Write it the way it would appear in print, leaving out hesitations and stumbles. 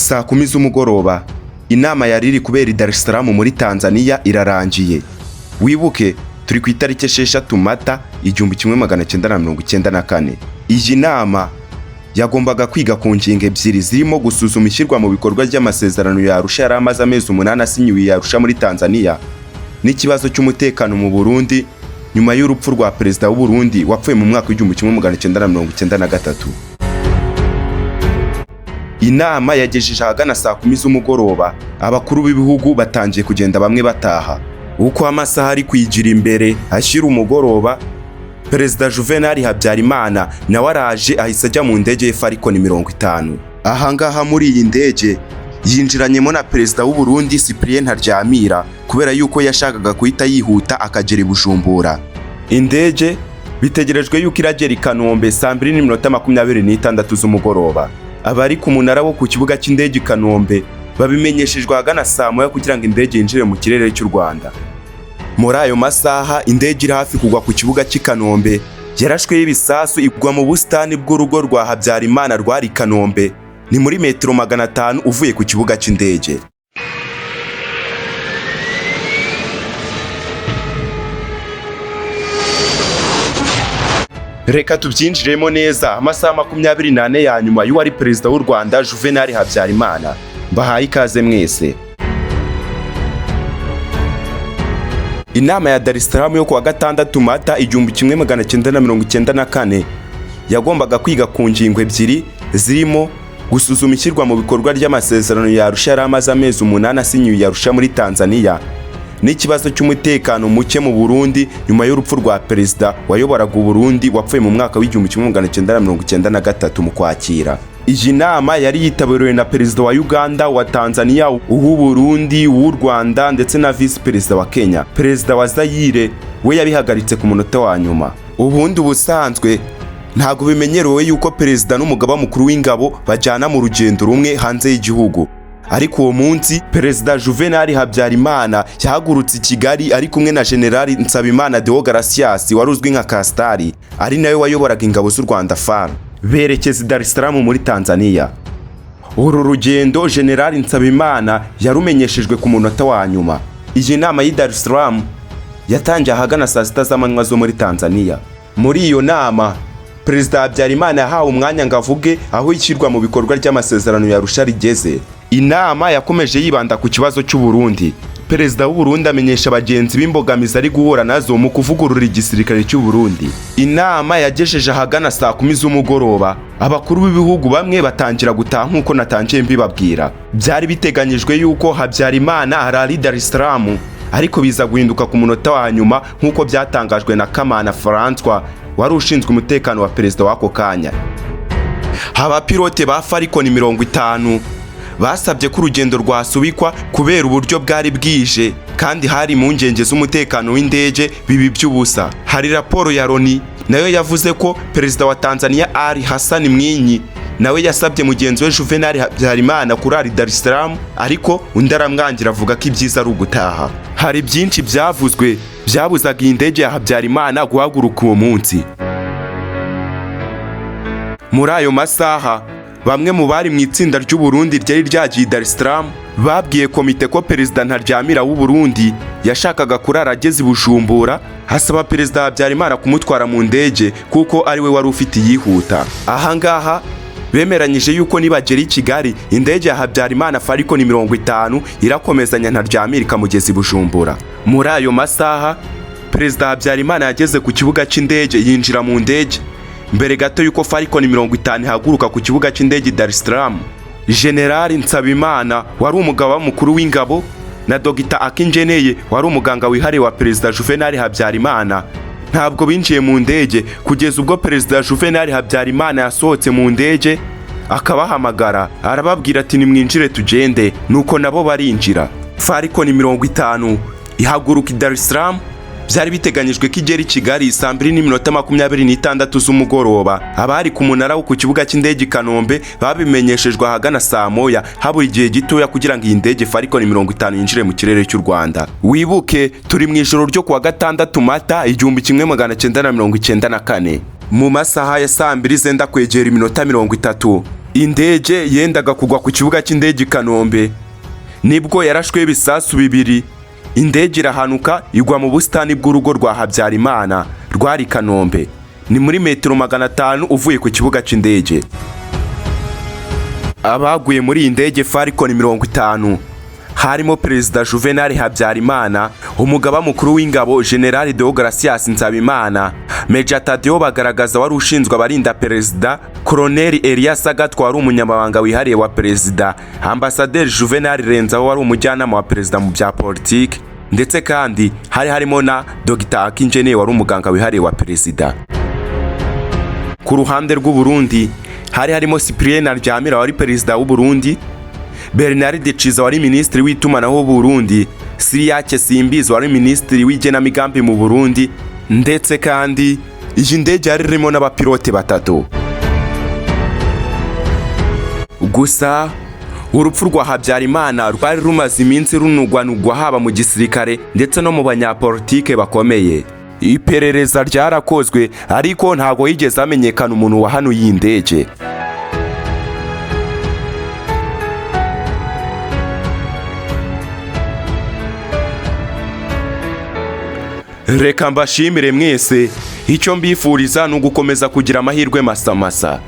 Saa 10 z'umugoroba inama yari iri kubera i Dar es Salaam muri Tanzania irarangiye. Wibuke turi ku itariki 6 Mata 1994. Iyi nama yagombaga kwiga ku ngingo ebyiri zirimo gusuzuma ishyirwa mu bikorwa ry'amasezerano ya Arusha yari amaze amezi 8 asinyiwe i Arusha muri Tanzania, n'ikibazo cy'umutekano mu Burundi nyuma y'urupfu rwa perezida w'u Burundi wapfuye mu mwaka w'1993. Inama yagejeje ahagana saa 10 z'umugoroba, abakuru b'ibihugu batangiye kugenda bamwe bataha. Uko amasaha ari kwigira imbere ashyira umugoroba, Perezida Juvenal Habyarimana nawe araje, ahise ajya mu ndege ye Falcon 50. Ahangaha muri iyi ndege yinjiranyemo na perezida w'u Burundi Cyprien Ntaryamira, kubera yuko yashakaga guhita yihuta akagera i Bujumbura. Indege bitegerejwe yuko iragera i Kanombe saa 2:26 z'umugoroba. Abari ku munara wo ku kibuga cy'indege i Kanombe babimenyeshejwe ahagana saa 1 kugira ngo indege yinjire mu kirere cy'u Rwanda. Muri ayo masaha indege iri hafi kugwa ku kibuga cy'i Kanombe yarashweho ibisasu, igwa mu busitani bw'urugo rwa Habyarimana rwari i Kanombe, ni muri metero 500 uvuye ku kibuga cy'indege. Reka tubyinjiremo neza amasaha 24 ya nyuma y'uwari perezida w'u Rwanda Juvenal Habyarimana. Mbahaye ikaze mwese. Inama ya Dar es Salaam yo kuwa 6 Mata 1994 yagombaga kwiga ku ngingo ebyiri zirimo gusuzuma ishyirwa mu bikorwa ry'amasezerano ya Arusha yari amaze amezi 8 asinyiwe i Arusha muri Tanzania, n'ikibazo cy'umutekano muke mu Burundi nyuma y'urupfu rwa perezida wayoboraga u Burundi wapfuye mu mwaka w'1993 mu Kwakira. Iyi nama yari yitabiriwe na perezida wa Uganda, wa Tanzania, uw'u Burundi, uw'u Rwanda ndetse na visi perezida wa Kenya. Perezida wa Zaire we yabihagaritse ku munota wa nyuma. Ubundi ubusanzwe ntabwo bimenyerewe yuko perezida n'umugaba mukuru w'ingabo bajyana mu rugendo rumwe hanze y'igihugu. Ariko uwo munsi Perezida Juvenal Habyarimana yahagurutse i Kigali ari kumwe na General Nsabimana Deogratias wari uzwi nka Kastari, ari nawe wayoboraga ingabo z'u Rwanda FAR, berekeza i Dar es Salaam muri Tanzania. Uru rugendo General Nsabimana yarumenyeshejwe ku munota wa nyuma. Iyi nama y'i Dar es Salaam yatangiye ahagana saa 6 z'amanywa zo muri Tanzania. Muri iyo nama Perezida Habyarimana yahawe umwanya ngo avuge aho ishyirwa mu bikorwa ry'amasezerano ya Arusha rigeze. Inama yakomeje yibanda ku kibazo cy'u Burundi. Perezida w'u Burundi amenyesha bagenzi b'imbogamizi ari guhura nazo mu kuvugurura igisirikare cy'u Burundi. Inama yagejeje ahagana saa 10 z'umugoroba, abakuru b'ibihugu bamwe batangira gutaha nk'uko natangiye mbibabwira. Byari biteganyijwe yuko Habyarimana arara i Dar es Salaam, ariko biza guhinduka ku munota wa nyuma nk'uko byatangajwe na Kamana Francois wari ushinzwe umutekano wa perezida w'ako kanya. Abapilote ba Falcon 50 basabye ko urugendo rwasubikwa kubera uburyo bwari bwije kandi hari impungenge z'umutekano w'indege bibi by'ubusa. Hari raporo ya Loni nayo yavuze ko perezida wa Tanzania Ali Hassan Mwinyi nawe yasabye mugenzi we Juvenal Habyarimana kurara i Dar es Salaam, ariko undi aramwangira avuga ko ibyiza ari ugutaha. Hari byinshi byavuzwe byabuzaga iyi ndege ya Habyarimana guhaguruka uwo munsi. Muri ayo masaha bamwe mu bari mu itsinda ry'u Burundi ryari ryagiye i Dar es Salaam babwiye komite ko perezida Ntaryamira w'u Burundi yashakaga kurara ageze i Bujumbura, asaba perezida Habyarimana kumutwara mu ndege kuko ari we wari ufite iyihuta. Ahangaha bemeranyije yuko nibagera i Kigali indege ya Habyarimana Falcon 50 irakomezanya Ntaryamira ikamugeza i Bujumbura. Muri ayo masaha Perezida Habyarimana yageze ku kibuga cy'indege yinjira mu ndege mbere gato yuko Falcon 50 ihaguruka ku kibuga cy'indege Dar es Salaam. General Nsabimana wari umugaba mukuru w'ingabo na Dr Akingeneye wari umuganga wihariye wa Perezida Juvenal Habyarimana ntabwo binjiye mu ndege kugeza ubwo Perezida Juvenal Habyarimana yasohotse mu ndege akabahamagara arababwira ati nimwinjire tugende, nuko nabo barinjira. Falcon 50 ihaguruka i Dar es Salaam. Byari biteganyijwe ko igera i Kigali saa 2:26 z'umugoroba. Abari ku munara wo ku kibuga cy'indege i Kanombe babimenyeshejwe ahagana saa 1, habura igihe gitoya kugira ngo iyi ndege Falcon 50 yinjire mu kirere cy'u Rwanda. Wibuke turi mu ijoro ryo kuwa 6 Mata 1994. Mu masaha ya saa 2 zenda kwegera iminota 30, Indege yendaga kugwa ku kibuga cy'indege i Kanombe, nibwo yarashweho ibisasu bibiri, indege irahanuka igwa mu busitani bw'urugo rwa Habyarimana rwari i Kanombe, ni muri metero 500 uvuye ku kibuga cy'indege. Abaguye muri iyi ndege Falcon 50 harimo Perezida Juvenal Habyarimana, umugaba mukuru w'ingabo General Deogratias Nsabimana, Major Tadeo Bagaragaza wari ushinzwe abarinda Perezida, Colonel Elias Agatwa wari umunyamabanga wihariye wa Perezida, Ambasaderi Juvenal Renzaho wari umujyanama wa Perezida mu bya politiki, ndetse kandi hari harimo na Dr Akingeneye wari umuganga wihariye wa Perezida. Ku ruhande rw'u Burundi hari harimo Cyprien Ntaryamira wari Perezida w'u Burundi, Bernard Ciza wari Minisitiri w'itumanaho w'u Burundi, Cyriaque Simbizi wari Minisitiri w'igenamigambi mu Burundi, ndetse kandi iyi ndege yari irimo n'abapilote batatu. Gusa urupfu rwa Habyarimana rwari rumaze iminsi runugwanugwa haba mu gisirikare ndetse no mu banyapolitike bakomeye. Iperereza ryarakozwe ariko ntabwo yigeze hamenyekana umuntu wahanuye iyi ndege. Reka mbashimire mwese, icyo mbifuriza ni ugukomeza kugira amahirwe masamasa.